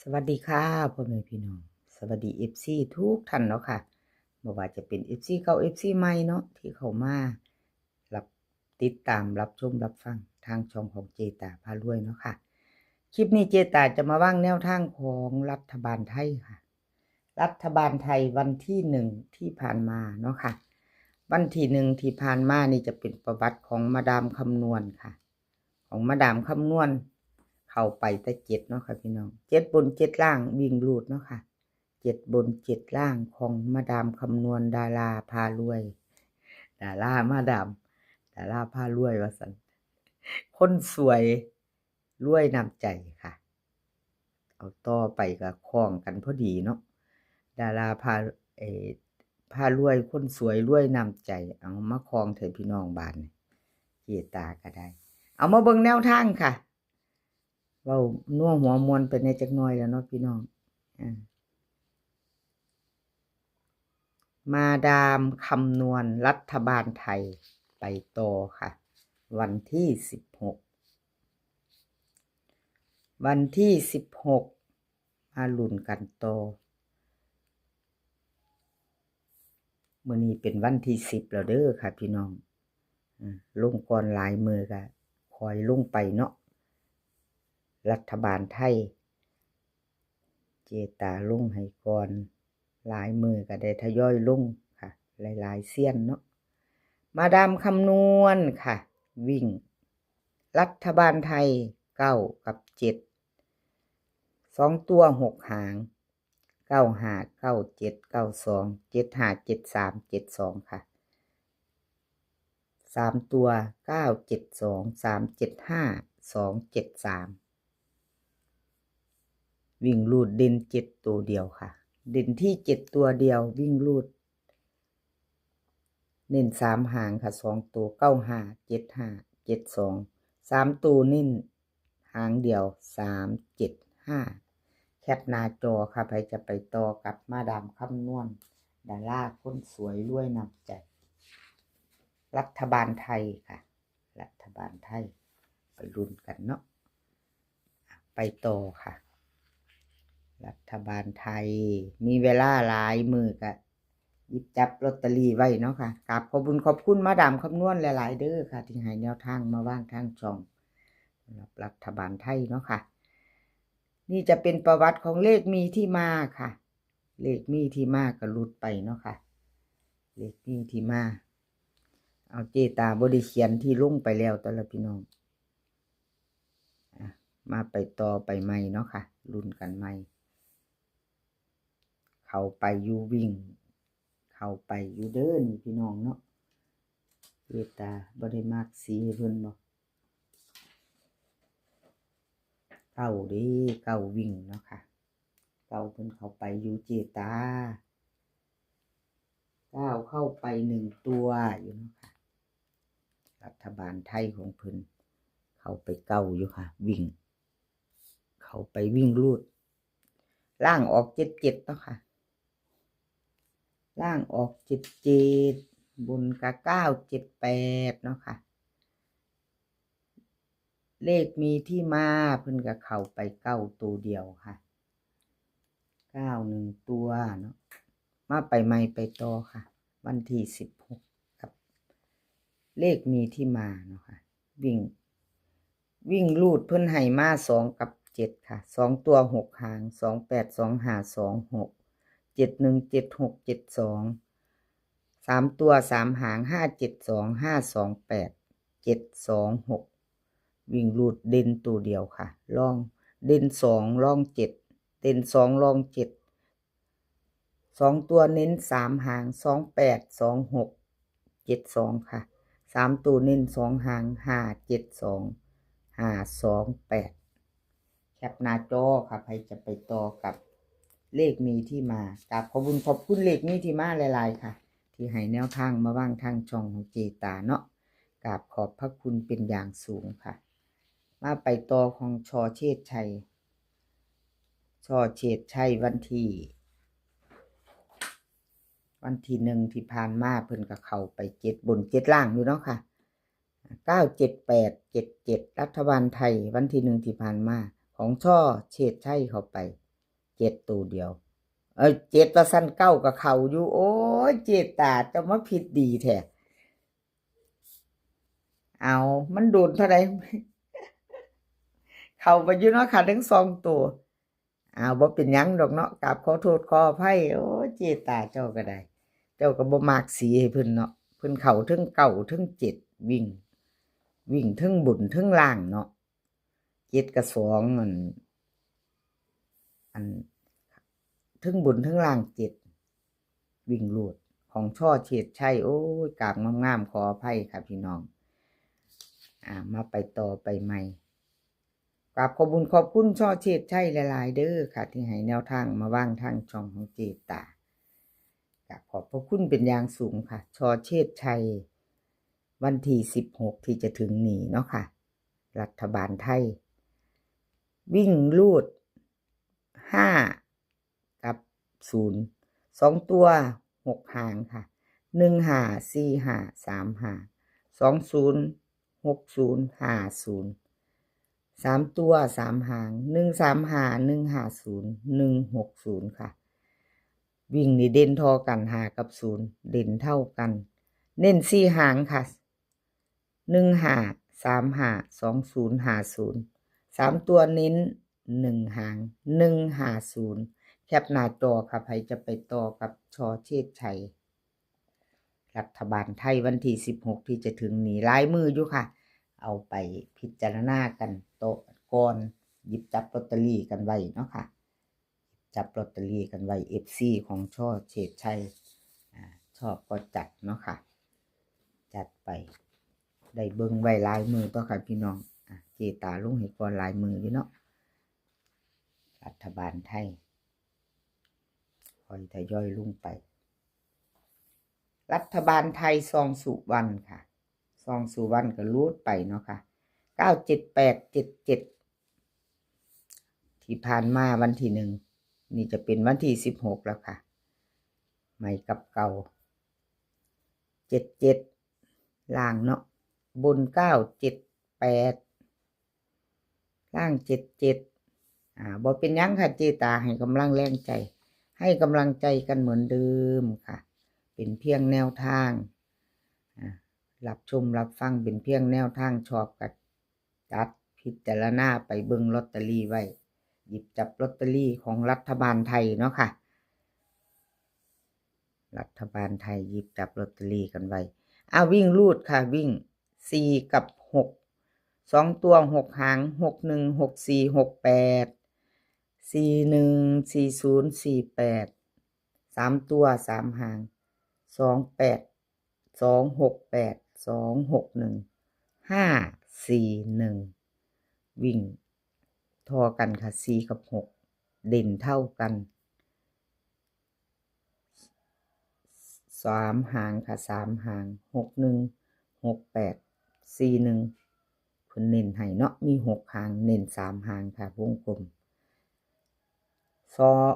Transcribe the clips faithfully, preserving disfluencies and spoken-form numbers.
สวัสดีค่ะพ่อแม่พี่น้อง สวัสดีเอฟซีทุกท่านเนาะค่ะ บ่ว่าจะเป็นเอฟซีเก่า เอฟซีใหม่เนาะ ที่เข้ามารับติดตามรับชมรับฟังทางช่องของเจตาพารวยเนาะค่ะ คลิปนี้เจตาจะมาว่างแนวทางของรัฐบาลไทยค่ะ รัฐบาลไทยวันที่หนึ่งที่ผ่านมาเนาะค่ะ วันที่หนึ่งที่ผ่านมานี่จะเป็นประวัติของมาดามคำนวณค่ะ ของมาดามคำนวณ เข้าไปแต่เจ็ดเนาะค่ะพี่น้อง เจ็ดบนเจ็ดล่างวิ่งรูดเนาะค่ะ เจ็ดบนเจ็ดล่างของมาดามคำนวณดาราพารวย ดารามาดาม ดาราพารวยว่าซั่น คนสวยรวยน้ำใจค่ะ เอาต่อไปก็คล้องกันพอดีเนาะ ดาราพา เอ่อ พารวยคนสวยรวยน้ำใจ เอามาคล้องเถอะพี่น้องบ้านนี่ เจตาก็ได้ เอามาเบิ่งแนวทางค่ะ เว้านัวหัวมวนไปในจักหน่อยแล้วเนาะพี่น้อง อ่า มาดามคำนวณรัฐบาลไทยไปต่อค่ะ วันที่สิบหก วันที่สิบหก มาลุ้นกันต่อ มื้อนี้เป็นวันที่สิบแล้วเด้อค่ะพี่น้อง อ่า ลงก่อนหลายมื้อก็ค่อยลงไปเนาะ รัฐบาลไทย เจตาลงให้ก่อน หลายมื้อก็ได้ทยอยลงค่ะ หลายๆเซียนเนาะ มาดามคำนวณค่ะ วิ่ง รัฐบาลไทย เก้ากับเจ็ด สองตัวหกหาง เก้าห้า เก้าเจ็ด เก้าสอง เจ็ดห้า เจ็ดสาม เจ็ดสอง ค่ะ สามตัว เก้าเจ็ดสอง สามเจ็ดห้า สองเจ็ดสาม วิ่งรูดเด่นเจ็ดตัวเดียวค่ะ เด่นที่เจ็ดตัวเดียว วิ่งรูด เน้นสามหางค่ะ สองตัว เก้าห้า เจ็ดห้า เจ็ดสอง สามตัวเน้นหางเดียว สามเจ็ดห้า แคปหน้าจอค่ะ ใครจะไปต่อกับมาดามคำนวณ ดาราคนสวยรวยน้ำใจ รัฐบาลไทยค่ะ รัฐบาลไทย ไปลุ้นกันเนาะ ไปต่อค่ะ รัฐบาลไทย มีเวลาหลายมื้อก็หยิบจับลอตเตอรี่ไว้เนาะค่ะ กราบขอบบุญขอบคุณมาดามคำนวณหลายๆเด้อค่ะ ที่ให้แนวทางมาว่างทางช่อง สำหรับรัฐบาลไทยเนาะค่ะ นี่จะเป็นประวัติของเลขมีที่มาค่ะ เลขมีที่มาก็หลุดไปเนาะค่ะ เลขมีที่มา เอาเจตาบ่ได้เขียนที่ลงไปแล้ว แต่ละพี่น้อง อ่ะ มาไปต่อไปใหม่เนาะค่ะ ลุ้นกันใหม่ เข้าไปอยู่วิ่ง เข้าไปอยู่เด้อนี่พี่น้องเนาะ เจตาบ่ได้มักสีให้เพิ่นบ่ เก้าเด้ เก้าวิ่งเนาะค่ะ เก้าเพิ่นเข้าไปอยู่เจตา เก้าเข้าไปหนึ่งตัวอยู่เนาะค่ะ รัฐบาลไทยของเพิ่นเข้าไปเก้าอยู่ค่ะ วิ่ง เข้าไปวิ่งรูด ล่างออกเจ็ดเจ็ดเนาะค่ะ ล่างออกเจ็ดเจ็ด บนกะเก้าเจ็ดแปดเนาะค่ะ เลขมีที่มาเพิ่นก็เข้าไปเก้าตัวเดียวค่ะ เก้าหนึ่งตัวเนาะ มาไปใหม่ไปต่อค่ะ วันที่สิบหก กับ เลขมีที่มาเนาะค่ะ วิ่ง วิ่งรูดเพิ่นให้มาสองกับเจ็ดค่ะ สองตัวหกหาง สองแปด สองห้า สองหก เจ็ดหนึ่ง เจ็ดหก เจ็ดสอง สามตัวสามหาง ห้าเจ็ดสอง ห้าสองแปด เจ็ดสองหก วิ่งรูดเด่นตัวเดียวค่ะ รอง เด่นสอง รองเจ็ด เด่นสอง รองเจ็ด สองตัวเน้นสามหาง สองแปด สองหก เจ็ดสองค่ะ สามตัวเน้นสองหาง ห้าเจ็ดสอง ห้าสองแปด แคปหน้าจอค่ะ ใครจะไปต่อกับเลขมีที่มา กราบขอบคุณขอบคุณเลขมีที่มาหลายๆค่ะ ที่ให้แนวทางมาว่างทางช่องของเจตาเนาะ กราบขอบพระคุณเป็นอย่างสูงค่ะ มาไปต่อของชอเชษชัย ชอเชษชัยวันที่ วันที่หนึ่งที่ผ่านมาเพิ่นก็เข้าไปเจ็ดบนเจ็ดล่างอยู่เนาะค่ะ เก้าเจ็ดแปด เจ็ดเจ็ด รัฐบาลไทย วันที่หนึ่งที่ผ่านมา ของชอเชษชัยเข้าไป เจ็ดตัวเดียว เอ้ย เจ็ดว่าซั่น เก้าก็เข้าอยู่ โอ้ย เจตา เจ้ามาผิดดีแท้ เอา มันโดนเท่าใด เข้าไปอยู่เนาะค่ะ ทั้งสองตัว เอา บ่เป็นหยังดอกเนาะ กราบขอโทษขออภัย โอ้ย เจตา เจ้าก็ได้ เจ้าก็บ่มักสีให้เพิ่นเนาะ เพิ่นเข้าทั้งเก้าทั้งเจ็ด วิ่ง วิ่งทั้งบนทั้งล่างเนาะ เจ็ดกับสอง อัน อัน ทั้งบนทั้งล่าง เจ็ด วิ่งรูด ของ ช.เชษชัย โอ้ย กราบงามๆ ขออภัยค่ะพี่น้อง อ่า มาไปต่อไปใหม่ กราบขอบบุญขอบคุณ ช.เชษชัย หลายๆ เด้อค่ะ ที่ให้แนวทางมาวางทางช่องของเจตา กราบขอบพระคุณเป็นอย่างสูงค่ะ ช.เชษชัย วันที่สิบหก ที่จะถึงนี้เนาะค่ะ รัฐบาลไทย วิ่งรูด ห้า กับ ศูนย์ สองตัว หก หางค่ะ หนึ่งห้า สี่ห้า สามห้า สองศูนย์ หกศูนย์ ห้าศูนย์ สามตัว สาม หาง หนึ่งสามห้า หนึ่งห้าศูนย์ หนึ่งหกศูนย์ ค่ะ วิ่งนี่เด่นเท่ากัน ห้า กับ ศูนย์ เด่นเท่ากัน เน้น สี่ หางค่ะ หนึ่งห้า สามห้า สองศูนย์ ห้าศูนย์ สามตัวเน้น หนึ่ง หาง หนึ่งห้าศูนย์ แคปหน้าจอค่ะ ไผจะไปต่อกับ ช.เชษชัย รัฐบาลไทยวันที่สิบหก ที่จะถึงนี้ หลายมื้ออยู่ค่ะ เอาไปพิจารณากันโตะก่อน หยิบจับลอตเตอรี่กันไว้เนาะค่ะ จับลอตเตอรี่กันไว้ เอฟซี ของ ช.เชษชัย อ่า ชอบก็จัดเนาะค่ะ จัดไป ได้เบิ่งไว้หลายมื้อตัวค่ะพี่น้อง อ่ะ เจตาลงให้ก่อนหลายมื้ออยู่เนาะ รัฐบาลไทย ค่อยทยอยลงไป รัฐบาลไทย ซองสุวรรณค่ะ ซองสุวรรณก็รูดไปเนาะค่ะ เก้าเจ็ดแปด เจ็ดเจ็ด ที่ผ่านมาวันที่หนึ่ง นี่จะเป็นวันที่สิบหก แล้วค่ะ ใหม่กับเก่า เจ็ดเจ็ด ล่างเนาะ บน เก้าเจ็ดแปด ล่าง เจ็ดเจ็ด อ่า บ่เป็นหยังค่ะ เจตาให้กำลังแรงใจ ให้กำลังใจกันเหมือนเดิมค่ะ เป็นเพียงแนวทาง อ่า รับชมรับฟังเป็นเพียงแนวทาง ชอบก็จัดพิจารณาไปเบิ่งลอตเตอรี่ไว้ หยิบจับลอตเตอรี่ของรัฐบาลไทยเนาะค่ะ รัฐบาลไทยหยิบจับลอตเตอรี่กันไว้ อ่ะ วิ่งรูดค่ะ วิ่ง สี่ กับ หก สองตัว หก หาง หกหนึ่ง หกสี่ หกแปด สี่หนึ่ง สี่ศูนย์ สี่แปด สามตัว สาม หาง สองแปด สองหกแปด สองหกหนึ่ง ห้าสี่หนึ่ง วิ่งเท่ากันค่ะ สี่ กับ หก เด่นเท่ากัน สาม หางค่ะ สาม หาง หกหนึ่ง หกแปด สี่หนึ่ง เพิ่นเน้นให้เนาะ มี หก หาง เน้น สาม หางค่ะ วงกลม สอง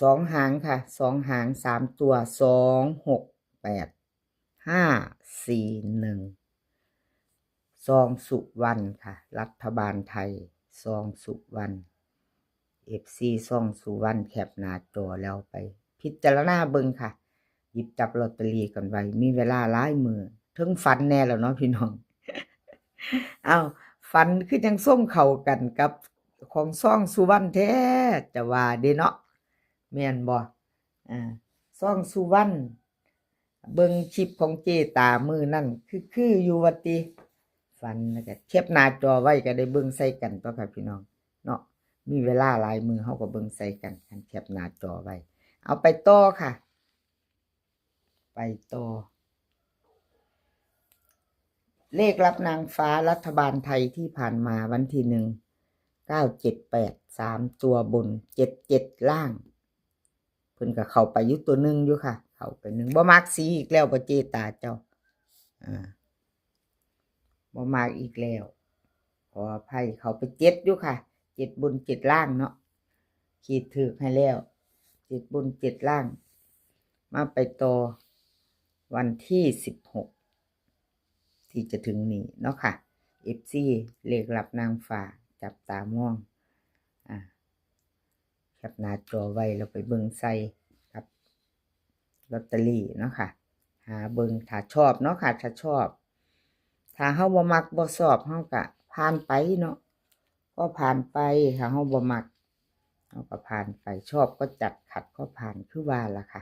สอง หางค่ะ สอง หาง สาม ตัว สองหกแปด ห้าสี่หนึ่ง ซองสุวรรณค่ะ รัฐบาลไทย ซองสุวรรณ เอฟซี ซองสุวรรณ แคปหน้าจอแล้วไปพิจารณาเบิ่งค่ะ หยิบจับลอตเตอรี่กันไว้ มีเวลาหลายมื้อ เทิงฝันแน่แล้วเนาะพี่น้อง เอ้า ฝันคือจั่งส่งเข้ากันกับของซองสุวรรณแท้ จะว่าเด้เนาะ แม่นบ่ อ่า ซองสุวรรณ เบิ่งคลิปของเจตามื้อนั้น คือ คืออยู่ว่าติ ฝันแล้วก็แคปหน้าจอไว้ก็ได้เบิ่งใส่กันตัวค่ะพี่น้อง เนาะ มีเวลาหลายมื้อเฮาก็เบิ่งใส่กัน คันแคปหน้าจอไว้ เอาไปต่อค่ะ ไปต่อ เลขลับนางฟ้ารัฐบาลไทยที่ผ่านมาวันที่หนึ่ง เก้าเจ็ดแปด สามตัวบน เจ็ดเจ็ด ล่าง เพิ่นก็เข้าไปอยู่ตัวหนึ่งอยู่ค่ะ เข้าไปหนึ่ง บ่มักสีอีกแล้วบ่เจตาเจ้า อ่า บ่มักอีกแล้ว ขออภัย เข้าไปเจ็ดอยู่ค่ะ เจ็ดบนเจ็ดล่างเนาะ ขีดถูกให้แล้ว เจ็ดบนเจ็ดล่าง มาไปต่อวันที่สิบหก ที่จะถึงนี้เนาะค่ะ เอฟซี เลขลับนางฟ้า จับตามอง อ่า แค แคปหน้าจอไว้แล้วไปเบิ่งใส่กับลอตเตอรี่เนาะค่ะ หาเบิ่งถ้าชอบเนาะค่ะ ถ้าชอบ ถ้าเฮาบ่มักบ่ชอบเฮาก็ผ่านไปเนาะ ก็ผ่านไป ถ้าเฮาบ่มักเฮาก็ผ่านไป ชอบก็จัด ขัดก็ผ่าน คือว่าล่ะค่ะ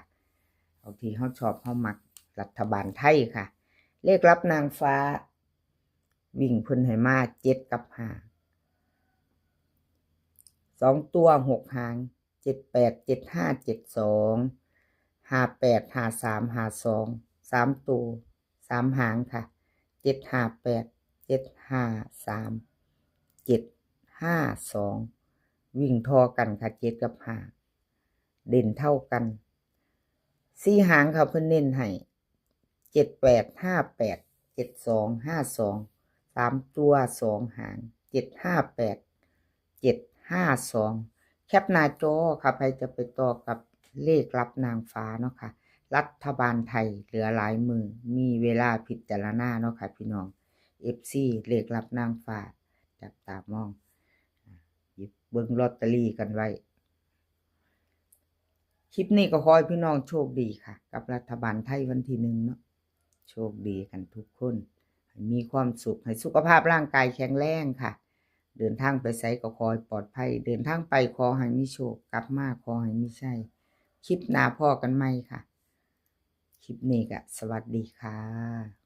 เอาที่เฮาชอบเฮามัก รัฐบาลไทยค่ะ เลขลับนางฟ้า วิ่งเพิ่นให้มาเจ็ดกับห้า สองตัวหกหาง เจ็ดแปด เจ็ดห้า เจ็ดสอง ห้าแปด ห้าสาม ห้าสอง สามตัว สามหางค่ะ เจ็ดห้าแปด เจ็ดห้าสาม เจ็ดห้าสอง วิ่งท่อกันค่ะ เจ็ดกับห้า เด่นเท่ากัน สี่หางค่ะ เพิ่นเน้นให้ เจ็ดแปด ห้าแปด เจ็ดสอง ห้าสอง สามตัว สองหาง เจ็ดห้าแปด เจ็ดห้าสอง แคปหน้าจอค่ะ ใครจะไปต่อกับเลขลับนางฟ้าเนาะค่ะ รัฐบาลไทยเหลือหลายมื้อ มีเวลาพิจารณาเนาะค่ะ พี่น้อง เอฟซี เลขลับนางฟ้า จับตามอง หยิบเบิ่งลอตเตอรี่กันไว้ คลิปนี้ก็ขอให้พี่น้องโชคดีค่ะ กับรัฐบาลไทยวันที่หนึ่งเนาะ โชคดีกันทุกคน ให้มีความสุข ให้สุขภาพร่างกายแข็งแรงค่ะ เดินทางไปไสก็ขอให้ปลอดภัย เดินทางไปขอให้มีโชค กลับมาขอให้มีชัย คลิปหน้าพ้อกันใหม่ค่ะ คลิปนี้ก็สวัสดีค่ะ